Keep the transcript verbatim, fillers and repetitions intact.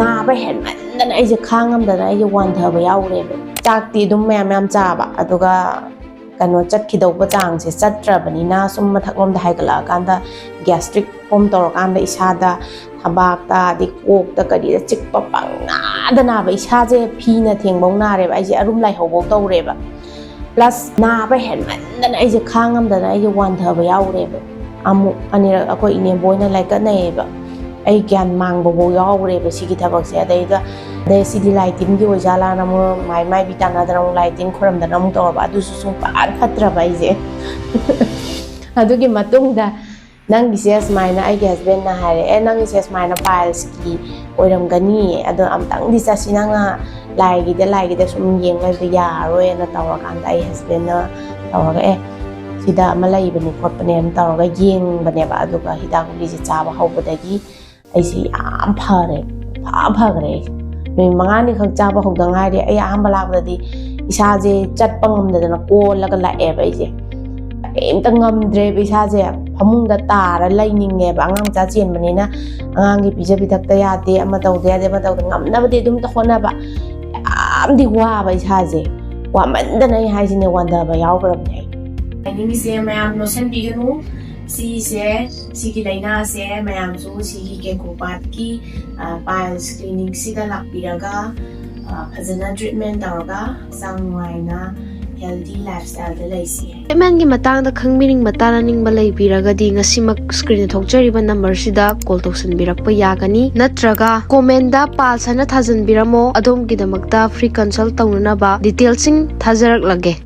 ꯅꯥꯕ ꯍꯦꯟꯃꯟꯗꯅ ꯑꯩꯁꯦ ꯈꯥꯡꯉꯝꯗꯅ ꯑꯩꯁꯦ ꯋꯥꯟꯊꯕ ꯌꯥꯎꯔꯦꯕ꯫ ꯆꯥꯛꯇꯤ ꯑꯗꯨꯝ ꯃꯌꯥꯝ ꯃꯌꯥꯝ ꯆꯥꯕ, ꯑꯗꯨꯒ ꯀꯩꯅꯣ ꯆꯠꯈꯤꯗꯧꯕ ꯆꯥꯡꯁꯦ ꯆꯠꯇ꯭ꯔꯕꯅꯤꯅ ꯁꯨꯝ ꯃꯊꯛꯂꯣꯝꯗ ꯍꯥꯏꯒꯠꯂꯛꯑꯀꯥꯟꯗ ꯒ꯭ꯌꯥꯁꯇ꯭ꯔꯤꯛ ꯐꯣꯝ ꯇꯧꯔꯀꯥꯟꯗ ꯏꯁꯥꯗ ꯊꯕꯥꯛꯇ ꯑꯗꯩ ꯀꯣꯛꯇ ꯀꯔꯤꯗ ꯆꯤꯛꯄ ꯄꯪꯅꯥꯗ ꯅꯥꯕ, ꯏꯁꯥꯁꯦ ꯐꯤꯅ ꯊꯦꯡꯕꯧ ꯅꯥꯔꯦꯕ, ꯑꯩꯁꯦ ꯑꯔꯨꯝ ꯂꯥꯏꯍꯧꯕꯧ ꯇꯧꯔꯦꯕ꯫ ꯄ꯭ꯂꯁ ꯅꯥꯕ ꯍꯦꯟꯃꯟꯗꯅ ꯑꯩꯁꯦ ꯈꯥꯡꯉꯝꯗꯅ ꯑꯩꯁꯦ ꯋꯥꯟꯊꯕ ꯌꯥꯎꯔꯦꯕ꯫ ꯑꯃꯨꯛ ꯑꯅꯤꯔꯛ ꯑꯩꯈꯣꯏ ꯏꯅꯦꯝꯕꯣꯏꯅ ꯂꯥꯏꯀꯠꯅꯩꯌꯦꯕ꯫ ꯑꯩ ꯒ꯭ꯌꯥꯟ ꯃꯥꯡꯕꯐꯧ ꯌꯥꯎꯈ꯭ꯔꯦꯕ ꯁꯤꯒꯤ ꯊꯕꯛꯁꯦ꯫ ꯑꯗꯩꯗ ꯑꯗꯩ ꯁꯤꯗꯤ ꯂꯥꯏ ꯇꯤꯟꯒꯤ ꯑꯣꯏꯖꯥꯠꯂꯥꯅ ꯑꯃꯨꯛ ꯃꯥꯏ ꯃꯥꯏꯕꯤ ꯇꯥꯟꯅꯗꯅ ꯑꯃꯨꯛ ꯂꯥꯏ ꯇꯤꯟ ꯈꯣꯏꯔꯝꯗꯅ ꯑꯃꯨꯛ ꯇꯧꯔꯕ, ꯑꯗꯨꯁꯨ ꯁꯨꯡꯐꯠ ꯐꯠꯇ꯭ꯔꯕ ꯑꯩꯁꯦ꯫ ꯑꯗꯨꯒꯤ ꯃꯇꯨꯡꯗ ꯅꯪꯒꯤꯁꯦ ꯁꯨꯃꯥꯏꯅ ꯑꯩꯒꯤ ꯍꯁꯕꯦꯟꯅ ꯍꯥꯏꯔꯦ, "ꯑꯦ, ꯅꯪꯒꯤꯁꯦ ꯁꯨꯃꯥꯏꯅ ꯄꯥꯏꯜꯁꯀꯤ ꯑꯣꯏꯔꯝꯒꯅꯤ, ꯑꯗꯣ ꯑꯝꯇꯪꯗꯤ ꯆꯠꯁꯤ, ꯅꯪꯅ ꯂꯥꯏꯒꯤꯗ ꯂꯥꯏꯒꯤꯗ ꯁꯨꯝ ꯌꯦꯡ ꯂꯩꯕꯗꯣ ꯌꯥꯔꯔꯣꯏꯅ" ꯇꯧꯔꯀꯥꯟꯗ ꯑꯩ ꯍꯁꯕꯦꯟꯅ ꯇꯧꯔꯒ, "ꯑꯦ, ꯁꯤꯗ ꯑꯃ ꯂꯩꯕꯅꯤ ꯈꯣꯠꯄꯅꯦꯅ" ꯇꯧꯔꯒ ꯌꯦꯡꯕꯅꯦꯕ꯫ ꯑꯗꯨꯒ ꯍꯤꯗꯥꯛ ꯒꯨꯂꯤꯁꯦ ꯆꯥꯕ ꯍꯧꯕꯗꯒꯤ ꯑꯩꯁꯦ ꯌꯥꯝ ꯐꯔꯦ, ꯐ ꯐꯈ꯭ꯔꯦ ꯑꯩꯁꯦ꯫ ꯅꯨꯃꯤꯠ ꯃꯉꯥꯅꯤꯈꯛ ꯆꯥꯕ ꯍꯧꯗ ꯉꯥꯏꯔꯤ꯫ ꯑꯩ ꯑꯍꯥꯟꯕ ꯂꯥꯛꯄꯗꯗꯤ ꯏꯁꯥꯁꯦ ꯆꯠꯄ ꯉꯝꯗꯗꯅ ꯀꯣꯜꯂꯒ ꯂꯥꯛꯑꯦꯕ ꯑꯩꯁꯦ꯫ ꯀꯔꯤꯝꯇ ꯉꯝꯗ꯭ꯔꯦꯕ ꯏꯁꯥꯁꯦ꯫ ꯐꯃꯨꯡꯗ ꯇꯥꯔ ꯂꯩꯅꯤꯡꯉꯦꯕ꯫ ꯑꯉꯥꯡ ꯃꯆꯥ ꯆꯦꯟꯕꯅꯤꯅ ꯑꯉꯥꯡꯒꯤ ꯄꯤꯖ ꯄꯤꯊꯛꯇ ꯌꯥꯗꯦ, ꯑꯃ ꯇꯧꯗ ꯌꯥꯗꯦ, ꯑꯃ ꯇꯧꯗ, ꯉꯝꯅꯕꯗꯤ ꯑꯗꯨꯝꯇ ꯍꯣꯠꯅꯕ꯫ ꯌꯥꯝꯗꯤ ꯋꯥꯕ ꯏꯁꯥꯁꯦ꯫ ꯋꯥꯃꯟꯗꯅ ꯑꯩ ꯍꯥꯏꯁꯤꯅꯦ, ꯋꯥꯟꯊꯕ ꯌꯥꯎꯈ꯭ꯔꯕꯅꯦ ꯑꯩ꯫ ꯍꯥꯏꯅꯤꯡꯉꯤꯁꯦ, ꯃꯌꯥꯝ ꯅꯣꯛꯁꯟꯕꯤꯒꯅꯨ꯫ ꯁꯤꯁꯦ, ꯁꯤꯒꯤ ꯂꯥꯏꯅꯥꯁꯦ ꯃꯌꯥꯝꯁꯨ ꯁꯤꯒꯤ ꯀꯦꯀꯣꯄꯥꯠꯀꯤ, ꯑ, ꯄꯥꯏꯜꯁ ꯀ꯭ꯂꯤꯅꯤꯛꯁꯤꯗ ꯂꯥꯛꯄꯤꯔꯒ, ꯑ, ꯐꯖꯅ ꯇ꯭ꯔꯤꯠꯃꯦꯟ ꯇꯧꯔꯒ ꯍꯛꯆꯥꯡ ꯅꯨꯡꯉꯥꯏꯅ ꯍꯦꯜꯗꯤ ꯂꯥꯏꯐꯁ꯭ꯇꯥꯏꯜꯗ ꯂꯩꯁꯤ꯫ ꯇ꯭ꯔꯤꯠꯃꯦꯟꯒꯤ ꯃꯇꯥꯡꯗ ꯈꯪꯕꯤꯅꯤꯡꯕ, ꯇꯥꯟꯅꯅꯤꯡꯕ ꯂꯩꯕꯤꯔꯒꯗꯤ ꯉꯁꯤꯃꯛ ꯁ꯭ꯀ꯭ꯔꯤꯟꯗ ꯊꯣꯛꯆꯔꯤꯕ ꯅꯝꯕꯔꯁꯤꯗ ꯀꯣꯜ ꯇꯧꯁꯤꯟꯕꯤꯔꯛꯄ ꯌꯥꯒꯅꯤ, ꯅꯠꯇ꯭ꯔꯒ ꯀꯣꯃꯦꯟꯗ ꯄꯥꯜꯁ ꯍꯥꯏꯅ ꯊꯥꯖꯤꯟꯕꯤꯔꯝꯃꯣ꯫ ꯑꯗꯣꯝꯒꯤꯗꯃꯛꯇ ꯐ꯭ꯔꯤ ꯀꯟꯁꯜ ꯇꯧꯅꯅꯕ ꯗꯤꯇꯦꯜꯁꯤꯡ ꯊꯥꯖꯔꯛꯂꯒꯦ꯫